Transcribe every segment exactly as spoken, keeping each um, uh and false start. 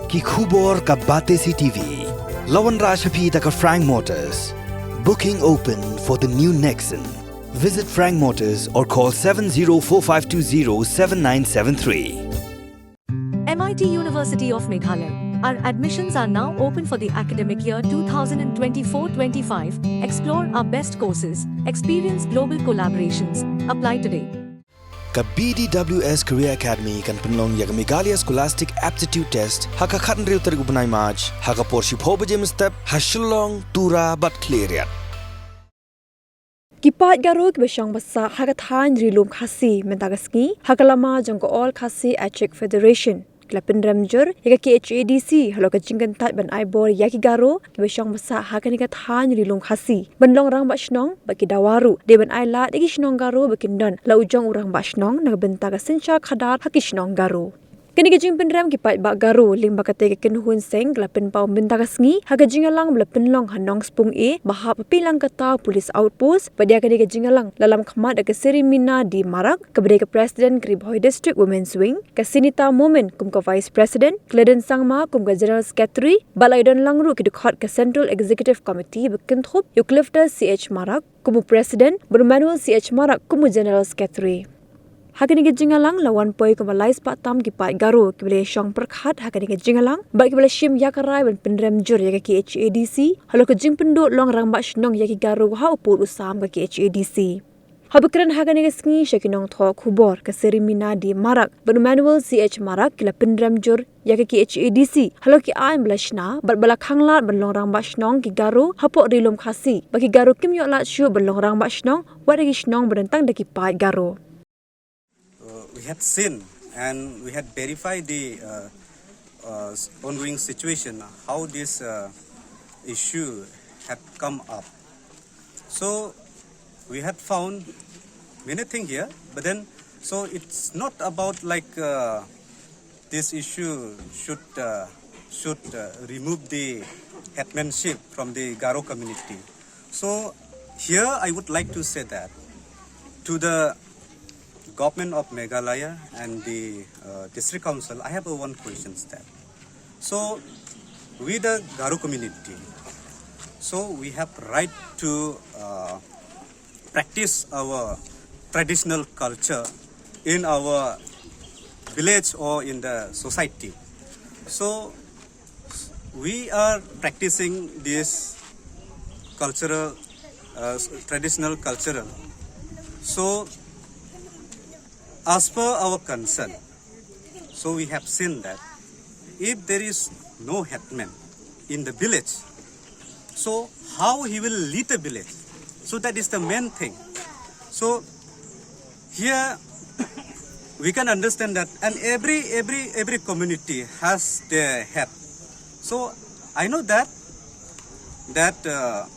Ki khubor ka Batesi T V. La wanrah sha phi da ka Frank Motors. Booking open for the new Nexon. Visit Frank Motors or call seven zero four five two zero seven nine seven three. M I T University of Meghalaya. Our admissions are now open for the academic year twenty twenty-four twenty-five. Explore our best courses, experience global collaborations. Apply today. Ka B D W S Career Academy kan pynlong ïa ka Meghalaya Scholastic Aptitude Test ha ka khathynriew tarik u bnai March ha ka por shiphew baje mynstep ha Shillong, Tura bad Khliehriat. Ki paid Garo kiba shong ba sah ha ka thaiñ Ri Lum Khasi mynta ka sngi ha ka lama jong ka All Khasi Achik Federation ki la pynrem jur ïa ka K H A D C halor ka jingkyntait ban ai bor ïa ki Garo kiba shong ba sah ha kane ka thaiñ Ri Lum Khasi ban long rangbah shnong bad ki dawa ruh dei ban ai lad ïa ki shnong Garo ba kin don la u jong u rangbah shnong na ka bynta ka synshar khadar ha ki shnong Garo. Kane ka jingpynrem ki paidbah Garo lyngba katei ka kynhun seng ka la pynpaw mynta ka sngi ha ka jingïalang ba la pynlong ha Nongspung A ba hap ha Pilangkata Police Outpost. Bad ïa kane ka jingïalang la lam khmat da ka Serimina D Marak kaba dei ka President ka Ri Bhoi District Women's Wing, ka Sinita Momin kum ka Vice President, ka Leden Sangma kum ka General Secretary, bad la ïadon lang ruh ki dkhot ka Central Executive Committee ba kynthup ïa u Clifter C H Marak kum u President bad u Manuel C H Marak kum u General Secretary. Ha kane ka jingïalang la wan poi kumba lai spah tam ki paid Garo kiba la ïashong pyrkhat ha kane ka jingïalang bad kiba la shim ïa ka rai ban pynrem jur ïa ka K H A D C halor ka jingpynduh long rangbah shnong ïa ki Garo ha u pud u sam ka K H A D C. Haba kren ha kane ka sngi sha ki nongthoh khubor ka Serimina D Marak bad u Manuel C H Marak ki la pynrem jur ïa ka K H A D C halor ki aiñ ba la shna bad ba la khanglad ban long rangbah shnong ki Garo hapoh Ri Lum Khasi ba ki Garo kim ïoh lad shuh ban long rangbah shnong wat ïa ki shnong ba don tang da ki paid Garo. Uh, we had seen and we had verified the uh, uh, ongoing situation, how this uh, issue had come up. So we had found many things here, but then, so it's not about like uh, this issue should uh, should uh, remove the headmanship from the Garo community. So here I would like to say that to the government of Meghalaya and the uh, district council, I have a one question that. So we the Garo community, so we have right to uh, practice our traditional culture in our village or in the society. So we are practicing this cultural, uh, traditional cultural. So as per our concern, so we have seen that if there is no headman in the village, so how he will lead the village? So that is the main thing. So here we can understand that, and every every every community has their head. So I know that that uh,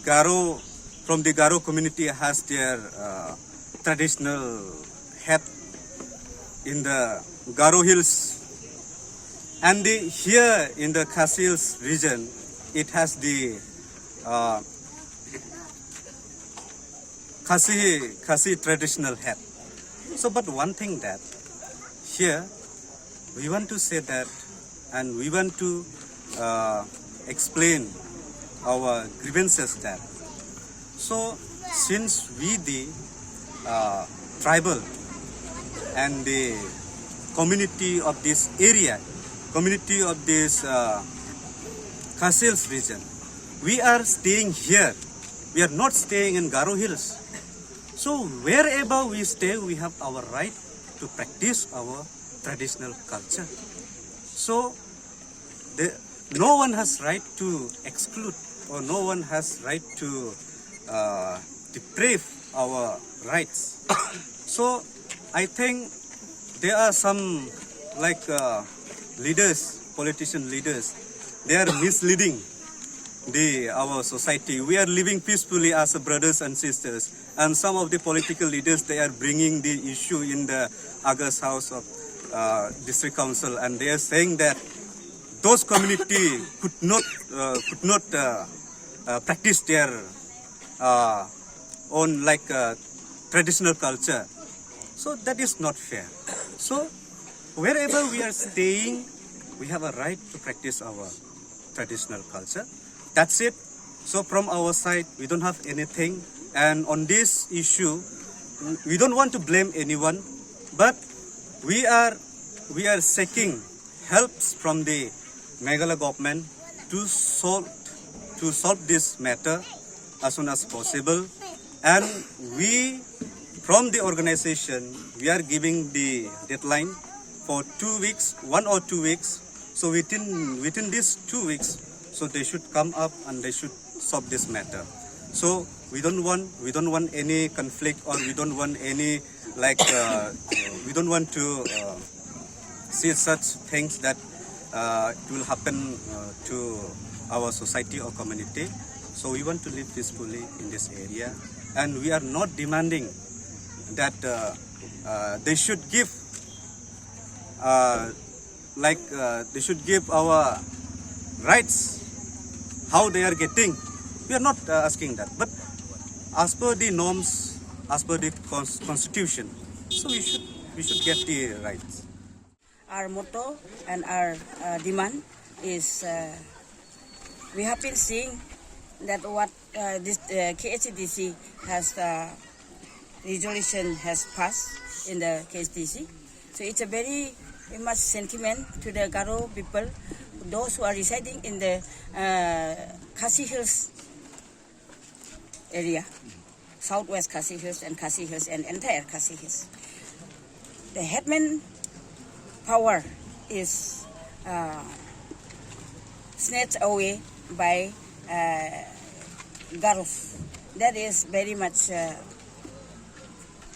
Garo from the Garo community has their uh, traditional head in the Garo Hills, and the here in the Khasi Hills region, it has the uh, Khasi Khasi traditional head. So, but one thing that here we want to say that, and we want to uh, explain our grievances that. So, since we the uh, tribal and the community of this area, community of this uh, Khasi Hills region, we are staying here. We are not staying in Garo Hills. So wherever we stay, we have our right to practice our traditional culture. So the, no one has right to exclude, or no one has right to uh, deprive our rights. So I think there are some like uh, leaders, politician leaders, they are misleading the our society. We are living peacefully as brothers and sisters, and some of the political leaders, they are bringing the issue in the August House of uh, District Council, and they are saying that those community could not uh, could not uh, uh, practice their uh, own like uh, traditional culture. So that is not fair. So wherever we are staying, We have a right to practice our traditional culture. That's it. So from our side, we don't have anything. And on this issue, we don't want to blame anyone, but we are we are seeking helps from the Meghalaya government to solve to solve this matter as soon as possible. And we, from the organization, we are giving the deadline for two weeks, one or two weeks. So within within these two weeks, so they should come up and they should solve this matter. So we don't want we don't want any conflict, or we don't want any, like, uh, we don't want to uh, see such things that uh, it will happen uh, to our society or community. So we want to live peacefully in this area, and we are not demanding that uh, uh, they should give uh, like uh, they should give our rights how they are getting. We are not uh, asking that, but as per the norms, as per the cons- constitution, so we should we should get the rights. Our motto and our uh, demand is uh, we have been seeing that what uh, this uh, K H A D C has uh, resolution has passed in the K H A D C. So it's a very, very much sentiment to the Garo people, those who are residing in the uh, Khasi Hills area, Southwest Khasi Hills and Khasi Hills and entire Khasi Hills. The headman power is uh, snatched away by uh, Garos. That is very much, uh,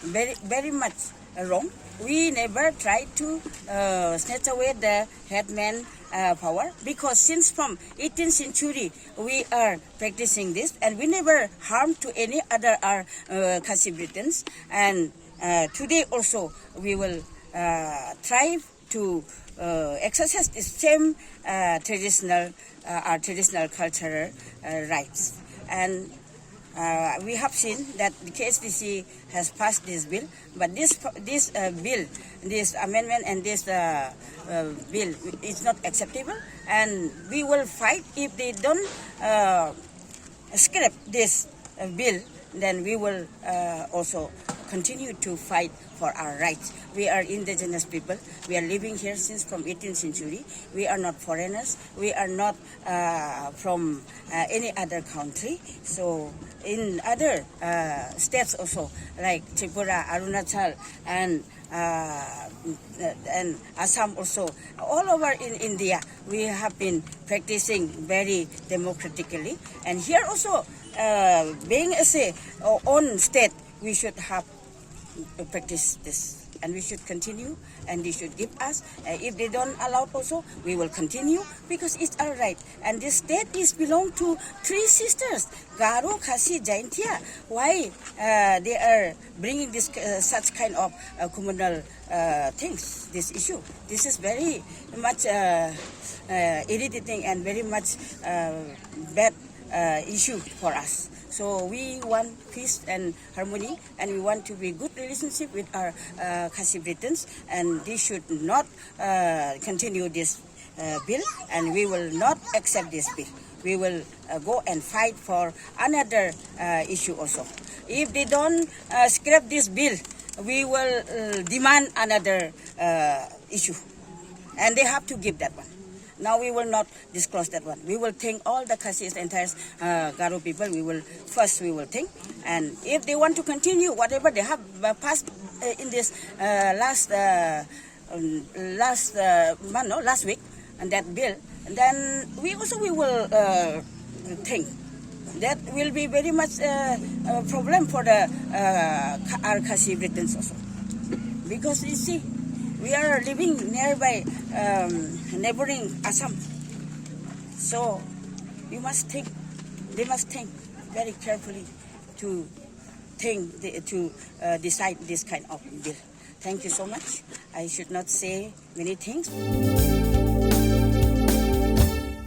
very very much wrong. We never try to uh, snatch away the headman uh, power, because since from eighteenth century we are practicing this, and we never harm to any other our uh, Khasi Britons. And uh, today also we will uh, try to uh, exercise the same uh, traditional uh, our traditional cultural uh, rights. And uh, we have seen that the K H A D C has passed this bill, but this this uh, bill, this amendment and this uh, uh, bill is not acceptable, and we will fight if they don't uh, scrap this uh, bill. Then we will uh, also continue to fight for our rights. We are indigenous people. We are living here since from eighteenth century. We are not foreigners. We are not uh, from uh, any other country. So in other uh, states also, like Tripura, Arunachal, and uh, and Assam also, all over in India, we have been practicing very democratically. And here also, uh, being as a uh, own state, we should have to practice this, and we should continue, and they should give us. Uh, if they don't allow also, we will continue, because it's our right. And this state is belong to three sisters, Garo, Khasi, Jaintia. Why uh, they are bringing this uh, such kind of uh, communal uh, things, this issue? This is very much uh, uh, irritating and very much uh, bad uh, issue for us. So we want peace and harmony, and we want to be good relationship with our uh, Khasi Britons, and they should not uh, continue this uh, bill, and we will not accept this bill. We will uh, go and fight for another uh, issue also. If they don't uh, scrap this bill, we will uh, demand another uh, issue, and they have to give that one. Now we will not disclose that one. We will thank all the Khasi, the entire uh, Garo people. We will first we will thank, and if they want to continue whatever they have uh, passed uh, in this uh, last uh, um, last uh, month, no, last week, and that bill, and then we also we will uh, think that will be very much uh, a problem for the uh, Kha- our Khasi Britons also, because you see, we are living nearby um, neighboring Assam, so you must think, they must think very carefully to think the, to uh, decide this kind of bill. Thank you so much. I should not say many things.